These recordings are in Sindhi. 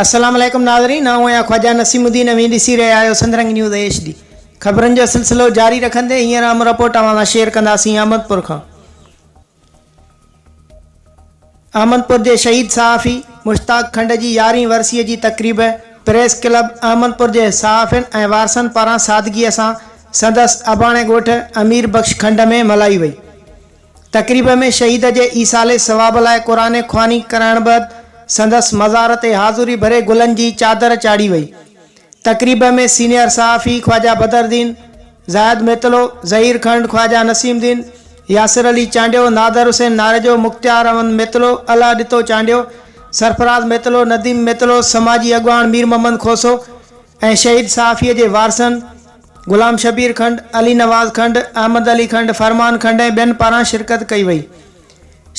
السلام عليڪم ناظرين آئون آهيان خواجه نسيم الدين اوهين ڏسي رهيا آهيو سنڌ رنگ نيوز ايڇ ڊي خبرن جو سلسلو جاري رکندي هينئر اهم رپورٽ اوهان سان شيئر ڪنداسين احمدپور کان احمدپور جي شهيد صحافي مشتاق کنڊ جي يارهين ورسيء جي تقريب پريس ڪلب احمدپور جي صحافين ۽ وارثن پاران سادگيء سان سندس اباڻي ڳوٺ امير بخش کنڊ ۾ ملهائي وئي. تقريب ۾ شهيد جي ايصال ثواب لاء قرآن خواني ڪرائڻ بعد سندس مزار تي حاضري ڀري گلن جي چادر چاڙهي وئي. تقريب ۾ سينيئر صحافي خواجه بدرالدين، زاهد ميتلو، ظهير کنڊ، خواجه نسيم الدين، ياسر علي چانڊيو، نادر حسين ناريجو، مختيار احمد ميتلو، الله ڏتو چانڊيو، سرفراز ميتلو، نديم ميتلو، سماجي اڳواڻ مير محمد کوسو ۽ شهيد صحافي جي وارثن غلام شبير کنڊ، علي نواز کنڊ، احمد علي کنڊ، فرمان کنڊ ۽ ٻين پاران شرڪت ڪئي وئي.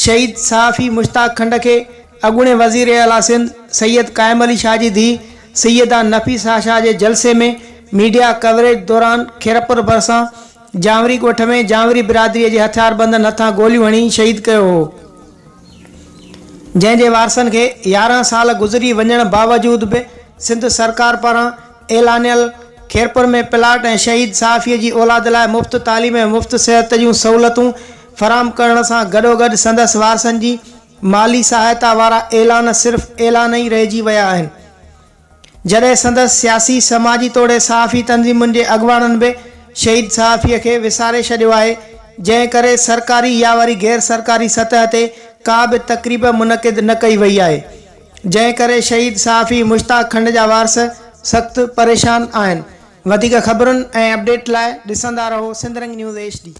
شهيد صحافي مشتاق کنڊ کي اڳوڻي وزير اعليٰ سنڌ سيد قائم علي شاهه جي ڌيء سيده نفيسه شاهه جي جلسي ۾ ميڊيا ڪوريج دوران خيرپور ڀرسان جانوري ڳوٺ ۾ جانوري برادري جي هٿياربندن هٿان گوليون هڻي شهيد ڪيو هو جنهن جي وارثن کي 11 سال گذري وڃڻ باوجود به سنڌ سرڪار پاران اعلانيل خيرپور ۾ پلاٽ ۽ شهيد صحافي جي اولاد لاء مفت تعليم ۽ مفت صحت جون سهولتون فراهم ڪرڻ سان گڏوگڏ سندس وارثن جي مالي سهائتا وارا اعلان صرف اعلان ئي رهجي ويا آهن. جڏهن سندس سياسي، سماجي توڙي صحافي تنظيمن جي اڳواڻن به شهيد صحافيء کي وساري ڇڏيو آهي، جنهن ڪري سرڪاري يا وري غير سرڪاري سطح تي ڪا به تقريب منعقد نه ڪئي وئي آهي، جنهن ڪري شهيد صحافي مشتاق کنڊ جا وارث سخت پريشان آهن. وڌيڪ خبرن ۽ اپڊيٽ لاء ڏسندا رهو سنڌ رنگ نيوز ايڇ ڊي.